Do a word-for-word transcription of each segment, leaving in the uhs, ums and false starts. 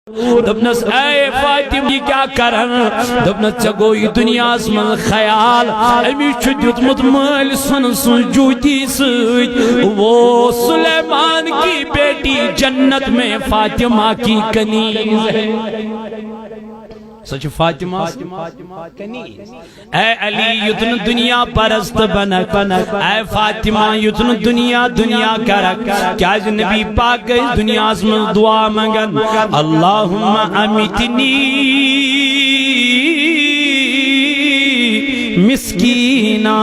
دوٚپنَس، "A Fatima, یہِ کیٛاہ کران؟" دوٚپنَس، "ژےٚ گوٚو یہِ دُنیاہَس منٛز خیال، أمِس چھُ دیُتمُت مٲلۍ سۄنہٕ سٕنٛز جوٗتی سۭتۍ، وہ سلیمان کی بیٹی جنت میں فاطمہ کی کنیز ہے۔" سۄ چھِ فاطمہ سٕنٛز کنیز۔ اے علی، یُتھ نہٕ دُنیا پرست بنکھ۔ اے فاطمہ، یُتھ نہٕ دُنیا دُنیا کرکھ۔ کیازِ نبی پاک گٔے دُنیاہَس منٛز دُعا منگان، "اللہم امیتنی مسکینا۔"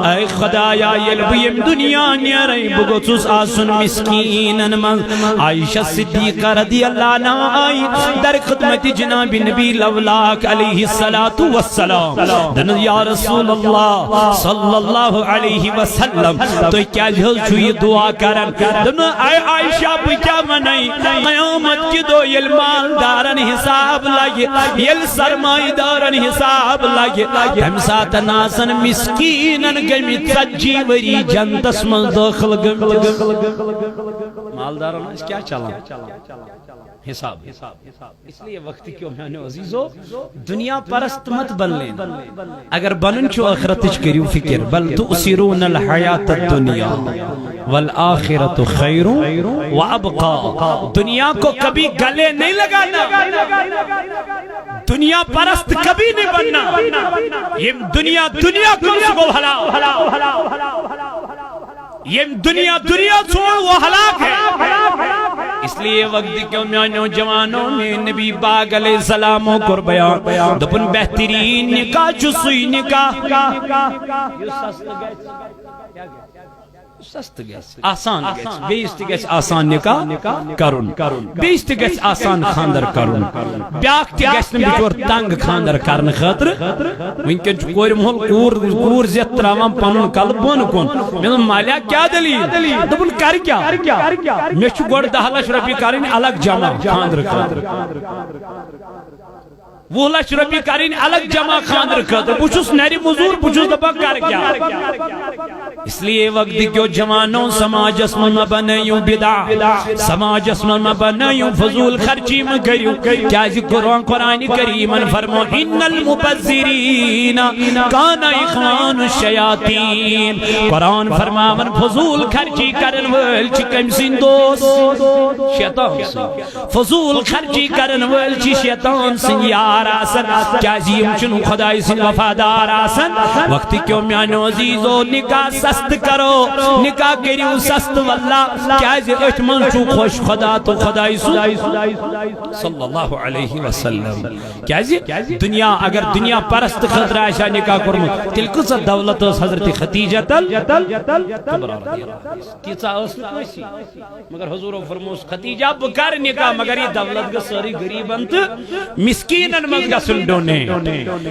اے خدایا، ییٚلہِ بہٕ ییٚمہِ دُنیا نیرے، بہٕ گوٚژھُس آسُن مسکیٖنن منٛز۔ عائشہ صدیقہ رضی اللہ عنہا آئی در خدمت جناب نبی لولاک علیہ الصلوۃ والسلام۔ دپان، یا رسول اللہ صلی اللہ علیہ وسلم، تُہۍ کیازِ حظ چھِو یہِ دُعا کران؟ دپان، اے عائشہ، بہٕ کیٛاہ ونے؟ قیامت کہِ دۄہ ییٚلہِ مالدارن حساب لگہِ، ییٚلہِ سرمایہ دارن حساب لگہِ، تمہِ ساتہٕ آسن مسکیٖنن گٔمٕتۍ ژتجی ؤری جنتس منٛز دٲخل گٔمٕتۍ۔ مالدارن آسہِ کیٛاہ چلان؟ حساب۔ اس لیے وقت کیوں، میانیو عزیزو، دنیا پرست مت بنلین۔ اگر بنن چھو، آخرتچ کریو فکر۔ بل تؤثرون الحیات الدنیا والآخرۃ خیر و ابقا۔ دنیا کو کبھی گلے نہیں لگانا، دنیا پرست کبھی نہیں بننا۔ یہ دنیا، دنیا کن سو گو ہلاک۔ یم دنیا، دنیا چھوڑ، وہ ہلاک ہے۔ اس لیے وقت کیوں، میانیو جوانو، میں نبی پاک علیہ السلام کو بیان دپن، بہترین نکاح چھُ سُے نکاح یُس سستہٕ گژھِ۔ سستہٕ گژھِ، آسان گژھِ، بیٚیِس تہِ گژھِ آسان نکاح کرُن، بیٚیِس تہِ گژھِ آسان خانٛدر کرُن، بیٛاکھ تہِ گژھِ نہٕ بِچور تنگ خانٛدر کرنہٕ خٲطرٕ۔ وٕنکٮ۪ن چھُ کورِ مول کوٗر، کوٗر زٮ۪تھ تراوان پنُن کلہٕ بۄن کُن۔ مےٚ دوٚپ، "مالیہ، کیٛاہ دٔلیٖل؟" دوٚپُن، "کرٕ کیٛاہ؟ مےٚ چھُ گۄڈٕ دَہ لَچھ رۄپیہِ کرٕنۍ الگ جمع خانٛدرٕ خٲطرٕ۔" وُہ لچھ رۄپیہِ کرٕنۍ الگ جمع خانٛدرٕ خٲطرٕ۔ بہٕ چھُس نرِ مٔزوٗر، بہٕ چھُس دپان کر کیٛاہ؟ اس لیے وقت کیو جوانو، سماجس منٛز مہ بنٲیِو بدعہ، سماجس منٛز مہ بنٲیِو فضول خرچی مہ کٔرِو۔ کیازِ قرآن، قرآن کریمن فرمو، "ان المبذرین کان اخوان الشیاطین۔" قرآن فرماون، فضول خرچی کرن وٲلۍ چھِ کٔمۍ سٕنٛدۍ دوست؟ شیطان سٕنٛدۍ۔ فضول خرچی کرن وٲلۍ چھِ شیطان سٕنٛدۍ یار آسان۔ کیازِ یِم چھِنہٕ خدایہِ سٕنٛدۍ وفادار آسان۔ وقت کیو میانیو عزیزو، نکاح سستہٕ کرو، نکاح کٔرِو سستہٕ واللہ۔ کیازِ أتھۍ منٛز چھُ خۄش خدا تہٕ خدایہِ سُنٛد صلی اللہ علیہ وسلم۔ کیازِ دنیا، اگر دنیا پرست خٲطرٕ آسہِ ہا نکاح کوٚرمُت، تیٚلہِ کۭژاہ دولت ٲس حضرت خدیجہ تل؟ تیٖژاہ ٲس نہٕ کٲنٛسی۔ مگر حضورو فرموس، "خدیجہ، بہٕ کرٕ نکاح، مگر یہِ دولت گٔژھ سٲرٕے غریٖبن تہٕ مسکیٖنن منٛز گژھُن donate۔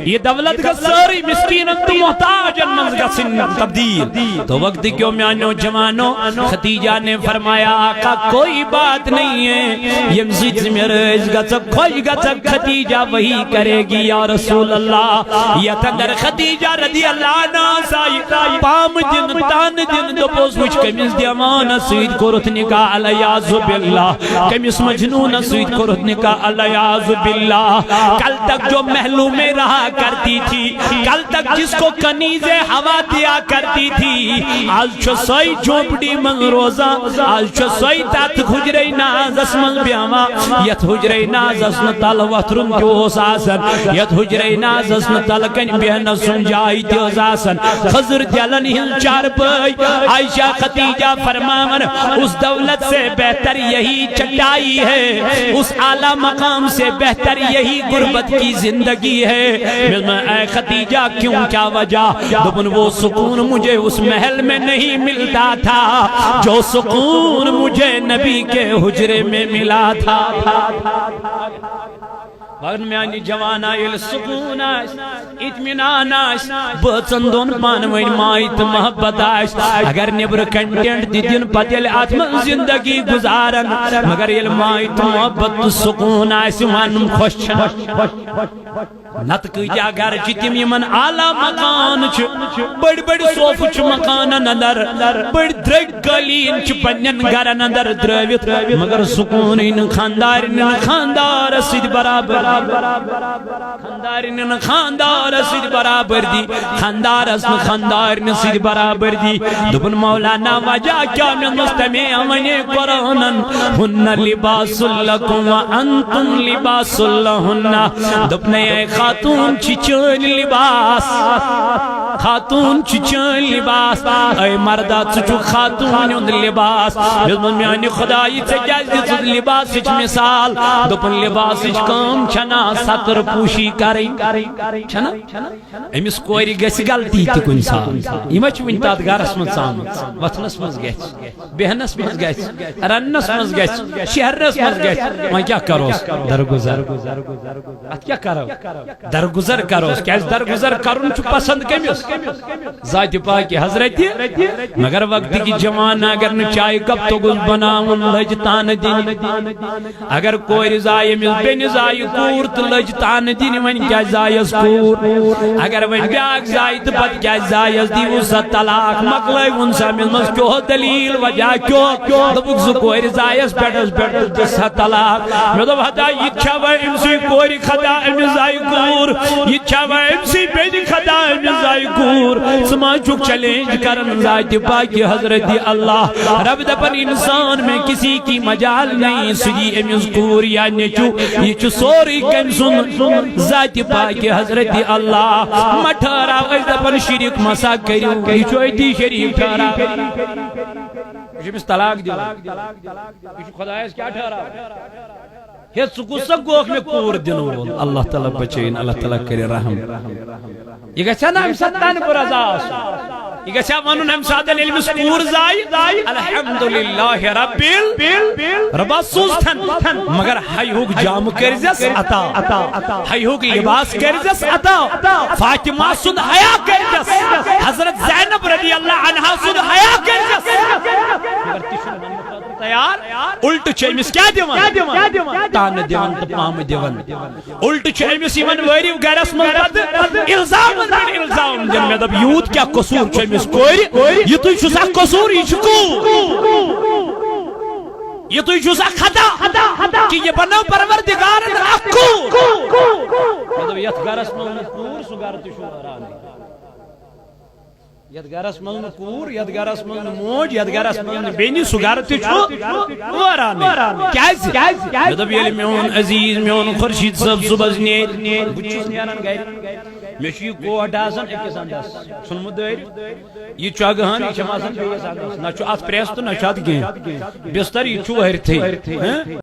یہِ دولت گٔژھ سٲرٕے مسکیٖنن تہٕ محتاجن منٛز گژھٕنۍ تبدیل۔" تو وقت کیو میانیو جوانو، خدیجہ نے فرمایا، "آقا، کوئی بات نہیں ہے، ییٚمہِ سۭتۍ ژٕ مےٚ رٲضۍ گژھکھ، خۄش گژھکھ، خدیجہ وہی کرے گی یا رسول اللہ۔" یتھ اندر خدیجہ رضی اللہ عنہا سائی پام دِن، تان دِن، دوٚپُس، "وٕچھ، کٔمِس دیوانس سۭتۍ کوٚرُتھ نکاح، الیاذ باللہ، کٔمِس مجنونس سۭتۍ کوٚرُتھ نکاح، الیاذ باللہ۔ کل تک جو محلوں میں رہا کرتی تھی، کل تک جس کو کنیز ہوا دیا کرتی تھی، آز چھُ سۄے جھونپڑی منٛز روزان، آز چھُ سۄے تتھ حجرے نازس منٛز بیہوان، یتھ حجرے نازس نہٕ تل وتھرُن تہِ اوس آسان، یتھ حجرے نازس نہٕ تل کنہِ بیہنس سُنٛد جاے تہِ ٲس آسان۔" خضر دلن ہٕنٛز چارپٲے عائشہ خدیجہ فرماون، "اس دولت سے بہتر یہی چٹائی ہے، اس اعلیٰ مقام سے بہتر یہی غربت کی زندگی ہے۔" مےٚ دوٚپمَس، "اے خدیجہ، کیوں، کیا وجہ؟" دوٚپُن، "وہ سکون مجھے اس محل میں نہیں ملتا تھا، جو سکون مجھے نبی کے حجرے میں ملا تھا۔" مگر میانہِ جوانا، ییٚلہِ سکوٗن آسہِ، اطمینان آسہِ، بٲژن دۄن پانہٕ ؤنۍ ماے تہٕ محبت آسہِ، اگر نیبرٕ کنٹینٹ تہِ دِن، پتہٕ ییٚلہِ اتھ منٛز زندگی گُزارن، مگر ییٚلہِ ماے تہٕ محبت تہٕ سکوٗن آسہِ، ونُن خۄش چھنہٕ۔ نتہٕ کۭتیاہ گرٕ چھِ تِم یِمن اعلیٰ مکان چھِ، بٔڑۍ بٔڑۍ صوفہٕ چھِ مکانن اندر، بٔڑۍ درٛگۍ قٲلیٖن چھِ پننٮ۪ن گرن اندر ترٲوِتھ، مگر سکوٗنٕے نہٕ خاندارِ نہٕ خاندارس سۭتۍ برابر۔ خاندارِ نہٕ خاندارس سۭتۍ برابر دی، خاندارس نہٕ خاندارنہِ سۭتۍ برابر دی۔ دوٚپُن، مولانا، وجہ کیٛاہ؟ مےٚ دوٚپمس، تمے ونے قرآنن، "ہن لباس لکم و انتم لباس لہن۔" دوٚپنَے، اے خاتوٗن چھِ چٲنۍ لباس، خاتوٗن چھِ چٲنۍ لباس، اے مردا، ژٕ چھُکھ خاتوٗن ہُنٛد لباس۔ مےٚ دوٚپمس، میانہِ خدایہِ، ژےٚ کیٛازِ دِژٕتھ لباسٕچ مثال؟ دوٚپُن، لباسٕچ کٲم چھَنا ستر پوشی کرٕنۍ، چھَنا؟ أمِس کورِ گژھِ غلطی تہِ کُنہِ ساتہٕ۔ یہِ ما چھِ وٕنہِ تَتھ گرس منٛز ژامٕژ؟ وۄتھنس منٛز گژھِ، بیہنس منٛز گژھِ، رننس منٛز گژھِ، شیہرنس منٛز گژھِ۔ وۄنۍ کیٛاہ کروس؟ درگُزر۔ اتھ کیٛاہ کرو؟ درگُزر کروس۔ کیٛازِ درگُزر کرُن چھُ پسند کٔمِس؟ ذاتِ پاکِ حضرتِ۔ مگر وقتٕکۍ جوان اگر نہٕ چایہِ کپ توٚگُس بناوُن، لٔج تانہٕ دِنہِ۔ اگر کورِ زایہِ أمِس بیٚنہِ زایہِ کوٗر تہٕ لٔج تانہٕ دِنہِ، وۄنۍ کیٛازِ زایَس کوٗر؟ اگر وۄنۍ بیٛاکھ زایہِ تہٕ پتہٕ کیٛازِ زایَس؟ دیٖوُس سا طلاق، مۄکلٲوُن سا أمِس منٛز کیٛاہ دٔلیٖل، وجہ کیٛاہ؟ دوٚپُکھ، زٕ کورِ زایَس، پٮ۪ٹھَس پٮ۪ٹھ تہٕ دِژ سا طلاق۔ مےٚ دوٚپ، ہتا یہِ تہِ چھا وۄنۍ أمۍ سٕے کورِ خطا، أمِس زایہِ کوٗر؟ یہِ تہِ چھا وۄنۍ أمۍ سٕے بیٚنہِ خطا، أمِس زایہِ کوٗر؟ ژٕ ما چھُکھ چیلنج کران ذاتِ پاکِ حضرتِ اللہ؟ رب دپان، انسان میں کسی کی مجال نہیں، سُہ دی أمِس کوٗر یا نیٚچو، یہِ چھُ سورُے کٔمۍ سُنٛد؟ ذاتِ پاکِ حضرتِ اللہ۔ ما ٹھہراو، أسۍ دپان شرک مسا کٔرِو، یہِ چھُ أتی شریٖک ٹھہراو۔ یہِ چھُ أمِس طلاق دِوان۔ یہِ چھُ خۄدایَس کیٛاہ ٹھہراو؟ ہے، ژٕ کُس سا گوکھ مےٚ کوٗر دِنہٕ وول؟ اللہ تعالیٰ بچٲیِن، اللہ تعالیٰ کَرِ رحم۔ یہِ گژھِ ہا نہ اَمہِ ساتہٕ تَنہٕ بہٕ رضا آسُن؟ یہِ گژھِ ہا وَنُن اَمہِ ساتہٕ ییٚلہِ أمِس کوٗر زایہِ، الحمدللہ رب ال-، رۄبا سوٗزتھن، مگر ہیہُک جامہٕ کٔرۍزٮ۪س عطا، ہیہُک لباس کٔرۍزٮ۪س عطا، فاطمہ سُنٛد حیا کٔرۍزٮ۪س، حضرت زینب رضی اللہ عنہا سُنٛد حیا کٔرۍزٮ۪س۔ مگر تہِ چھُنہٕ وَننہٕ خٲطرٕ تیار۔ الٹہٕ چھِ أمِس کیٛاہ دِوان؟ تانہٕ دِوان تہٕ پامہٕ دِوان۔ الٹہٕ چھُ أمِس یِوان وٲرِو گرس منٛز پتہٕ الزامن پٮ۪ٹھ الزام دِنہٕ۔ مےٚ دوٚپ، یوٗت کیٛاہ قصوٗر چھُ أمِس کورِ؟ یِتُے چھُ سا قصوٗر، یہِ چھُ کوٗر۔ یِتُے چھُ سا خطا کہِ یہِ بنٲو پروردگارن اکھ کوٗر۔ مےٚ دوٚپ، یتھ گرس منٛز نہٕ کوٗر، سُہ گرٕ تہِ چھُ وٲرانٕے۔ یتھ گرس منٛز نہٕ کوٗر، یتھ گرس منٛز نہٕ موج، یتھ گرس منٛز نہٕ بیٚنہِ، سُہ گرٕ تہِ چھُ وٲرانٕے۔ کیٛازِ؟ مےٚ دوٚپ، ییٚلہِ میون عزیز، میون خورشید صٲب صُبحس نیرِ، بہٕ تہِ چھُس نیران گرِ، مےٚ چھُ یہِ کوٹ آسان أکِس اندس ژھُنمُت دٲرِتھ، یہِ چۄگہٕ ہن، یہِ چھَم آسان بیٚیِس اندس، نہ چھُ اتھ پریس تہٕ نہ چھُ اتھ کینٛہہ۔ بستر، یہِ تہِ چھُ وٲرتھٕے۔ ہہ؟